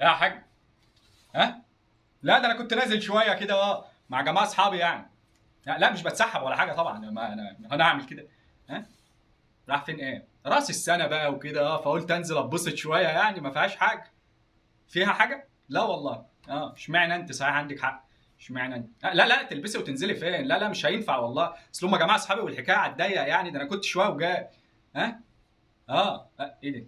يا حاج. ها؟ لا ده انا كنت نازل شوية كده مع جماعة اصحابي يعني. لا لا، مش بتسحب ولا حاجة طبعا، ما انا هعمل كده. ها؟ راح فين؟ ايه راس السنة بقى وكده، فقلت انزل اتبسط شوية يعني، ما فيهاش حاجة. فيها حاجة؟ لا والله. اشمعنى انت؟ صحيح عندك حق، اشمعنى انت؟ لا لا، تلبسي وتنزلي فين؟ لا لا مش هينفع والله، اصل هم جماعة اصحابي والحكاية على الضيق يعني، ده انا كنت شوية وجاي. ها؟ ايه ده؟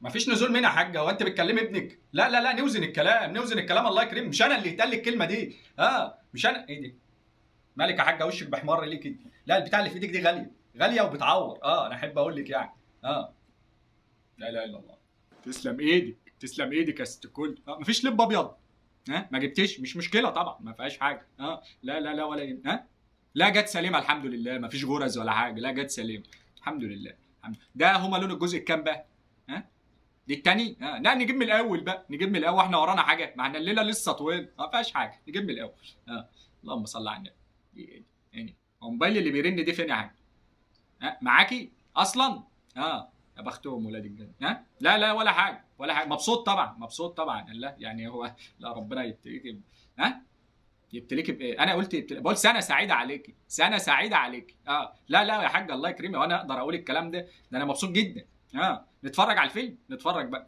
مفيش نزول منها يا حاجة، هو انت بتكلمي ابنك؟ لا لا لا، نوزن الكلام، نوزن الكلام، الله يكرمك، مش انا اللي يتقال لي الكلمة دي. مش انا. ايه دي؟ مالك يا حاجة وشك بحمر ليه كده؟ لا البتاع اللي في ايدك دي غالية، غالية وبتعور. انا احب اقول لك يعني. لا اله الا الله. تسلم ايدك، تسلم ايدك يا ست الكل. مفيش لب ابيض؟ ها؟ ما جبتش؟ مش مشكلة طبعا، ما فيهاش حاجة. لا لا لا ولا يهم. ها؟ لا جت سليمة الحمد لله، مفيش غرز ولا حاجة، لا جت سليمة الحمد لله. الحمد. ده هما لون الجزء الكام بقى؟ ها؟ دي التاني؟ لا نجيب من الاول بقى، نجيب من الاول، احنا ورانا حاجة؟ ما احنا الليلة لسه طويلة، ما فيهاش حاجة، نجيب من الاول. اللهم صل على النبي. يعني هو موبايلي اللي بيرن دي فين يا حاج؟ معاكي اصلا؟ يا بختهم ولاد الجنة. ها؟ لا لا ولا حاجة، ولا حاجة، مبسوط طبعا، مبسوط طبعا. لا يعني هو لا ربنا يبتليك. ها؟ يبتليك بايه؟ انا قلت يبتليك، بقول سنة سعيدة عليكي، سنة سعيدة عليكي. لا لا يا حاج الله يكرمك، وانا اقدر اقول الكلام ده؟ ده انا مبسوط جدا. نتفرج على الفيلم، نتفرج بقى.